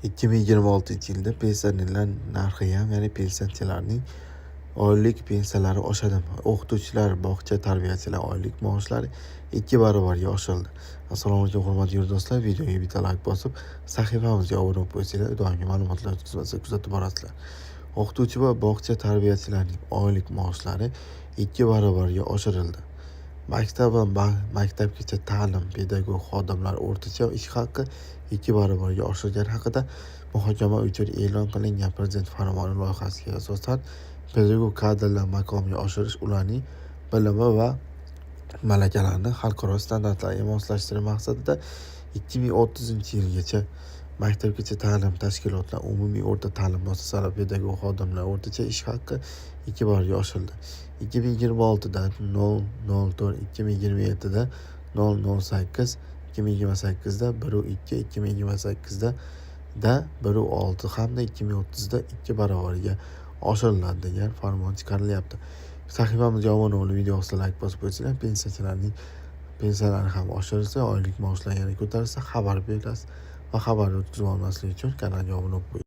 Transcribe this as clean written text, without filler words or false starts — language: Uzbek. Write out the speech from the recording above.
2026-yilda pensionerlar narxiyam, ya'ni pensiyachilarning oylik pensiyalari oshadimi? O'qituvchilar, bog'cha tarbiyachilari oylik maoshlari 2 barobarga oshirildi. Assalomu alaykum, hurmatli yurtdoshlar! Videoga bitta layk bosib, sahifamizga obuna bo'lib qo'ysanglar, doimgi ma'lumotlar o'tkazmasa kuzatib borasizlar. O'qituvchi va bog'cha tarbiyachilarining oylik maoshlari 2 barobarga oshirildi. Maktab va maktabgacha ta'lim pedagog xodimlari o'rtacha ish haqi 2 barobarga oshirilgani haqida muhokama uchun e'lon qilingan Prezident farmoni loyihasiga asosan, pedagog kadrlar maqomini oshirish, ularning bilimi va malakalarini xalqaro standartlarga moslashtirish maqsadida 2030-yilgacha maktabgacha ta'lim tashkilotlar, umumiy o'rta ta'lim muassasalari pedagog xodimlari o'rtacha ish haqi 2 barobarga oshirildi: 2026da 0,04, 2027da 0,08, 2028da 1,2, 2028da 1,6 hamda 2030da 2 barobarga oshiriladi degan farmon chiqarilyapti. Sahifamizga obuna bo'lib, video ostida layk bosib qo'ysanglar, pensiyachilarning pensiyalari ham oshirilsa, oylik maoshlar yana ko'tarilsa, xabar berasiz va xabarni o'tkazib olmaslik uchun kanalga obuna bo'lib qo'ying.